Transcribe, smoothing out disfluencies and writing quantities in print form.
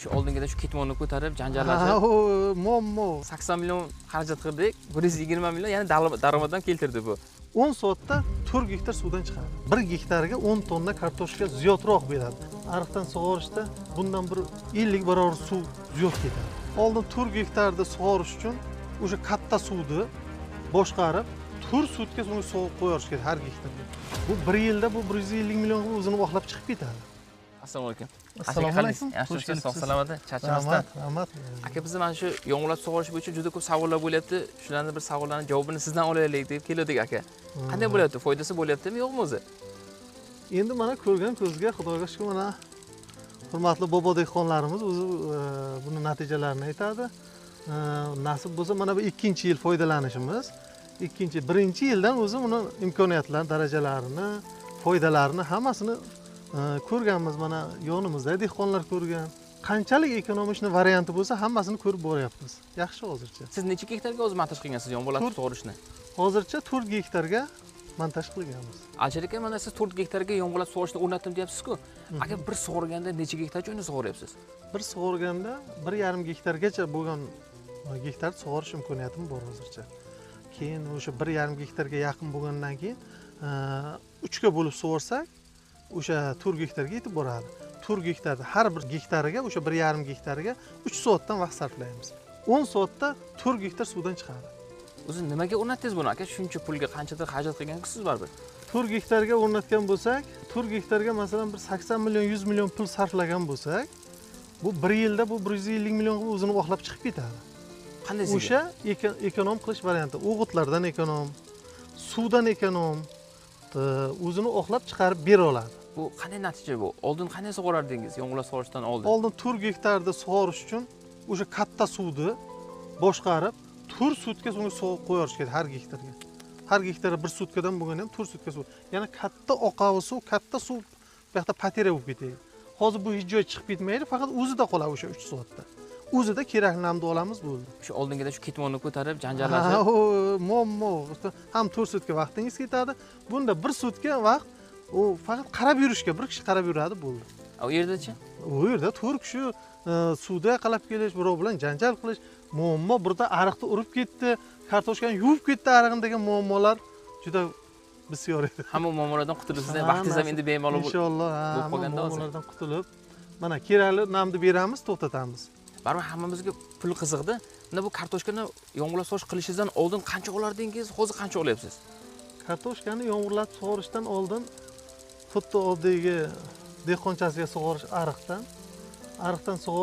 Shu oldingida shu ketmonni ko'tarib janjallashib. Ha, u muammo. 80 million xarajat qildik, 120 million ya'ni daromaddan keltirdi bu. 10 soatda 4 gektar suvdan chiqadi. 1 gektarga 10 tonna kartoshka ziyodroq beradi. Ariqdan sug'orishda bundan bir 50 barobar suv ziyod ketadi. Oldin 4 gektarda sug'orish uchun o'sha katta suvni boshqarib 4 sutka suvni qo'yarish kerak har gektarga. Bu 1 yilda bu 150 million o'zini oqlab chiqib ketadi. Assalomu alaykum. Assalomu alaykum. Xush kelibsiz. Sog' salomat, charchamasdan. Rahmat. Aka, bizda mana shu yomg'irlatib sug'orish bo'yicha juda ko'p savollar bo'lyapti. Shularni bir savollarning javobini sizdan olaylik deb keldik aka. Qanday bo'lyapti? Foydasi bo'lyaptimi, yo'qmi o'zi? Endi mana ko'rgan ko'zga Xudoga shukr, mana hurmatli bobo dehqonlarimiz o'zi buni natijalarini aytadi. Nasib bo'lsa mana bu ikkinchi yil foydalanishimiz. Birinchi yildan o'zi uni imkoniyatlar, darajalarini, foydalarini hammasini ko'rganmiz. Mana yonimizda dehqonlar ko'rgan. Qanchalik ekonomik varianti bo'lsa hammasini ko'rib boryapmiz. Yaxshi hozircha. Siz necha gektarga o'zi montaj qilgansiz yomg'irlatib sug'orishni? Hozircha 4 gektarga montaj qilganmiz. Alisher aka, mana siz 4 gektarga yomg'irlatib sug'orishni o'rnatdim deyapsiz-ku. Aka, bir sug'organda necha gektar joyni sug'oryapsiz? Bir sug'organda 1,5 gektargacha bo'lgan gektar sug'orish imkoniyatim bor hozircha. Keyin o'sha 1,5 gektarga yaqin bo'lgandan keyin 3 ga bo'lib sug'orsak, o'sha 4 gektarga yetib boradi. 4 gektarda har bir gektariga o'sha 1,5 gektariga 3 soatdan vaqt sarflaymiz. 10 soatda 4 gektar suvdan chiqadi. O'zi nimaga o'rnatdingiz buni aka? Shuncha pulga qanchadir xarajat qilgansiz baribir. 4 gektarga o'rnatgan bo'lsak, 4 gektarga masalan bir 80 million, 100 million pul sarflagan bo'lsak, bu 1 yilda bu 150 million o'zini oqlab chiqib ketadi. Qanday o'sha ekonom qilish varianti? O'g'itlardan ekonom, suvdan ekonom, o'zini oqlab chiqarib bera oladi. Bu qanday natija bu? Oldin qanday sug'orardingiz yomg'irlatib sug'orishdan oldin? Oldin 4 gektarda sug'orish uchun o'sha katta suvni boshqarib 4 sutka suvni qo'yarish kerak har gektarga. Har gektarga 1 sutkadan bo'lganda ham 4 sutka suv. Ya'ni katta oqavi suv, katta suv bu yoqda poteriya bo'lib ketadi. Hozir bu hech joy chiqib ketmaydi, faqat o'zida qoladi o'sha 3 soatda. O'zida kerakli namni olamiz bo'ldi. Shu oldingida shu ketmonni ko'tarib janjallashib. Ha, u muammo. Ham 4 sutka vaqtingiz ketadi. Bunda 1 sutka vaqt u faqat qarab yurishga, bir kishi qarab yuradi bo'ldi. U yerda-chi? U yerda 4 kishi suvda qalab kelish, birov bilan janjal qilish, muammo birda ariqni urib ketdi, kartoshkani yuvib ketdi arig'ini degan muammolar juda bisyor edi. Hamma muammolardan qutulib, sizning vaqtingiz ham endi bemalol bo'lib inshaalloh, qolganda hozir. Muammolardan qutulib, mana kerakli namni beramiz, to'xtatamiz. Baribir hammamizga pul qiziqdi. Mana bu kartoshkani yomg'irlatib sug'orish qilishingizdan oldin qancha olardingiz, hozir qancha olyapsiz? Kartoshkani yomg'irlatib sug'orishdan oldin xuddi oddiygi dehqonchasiga sug'orish ariqdan sug'or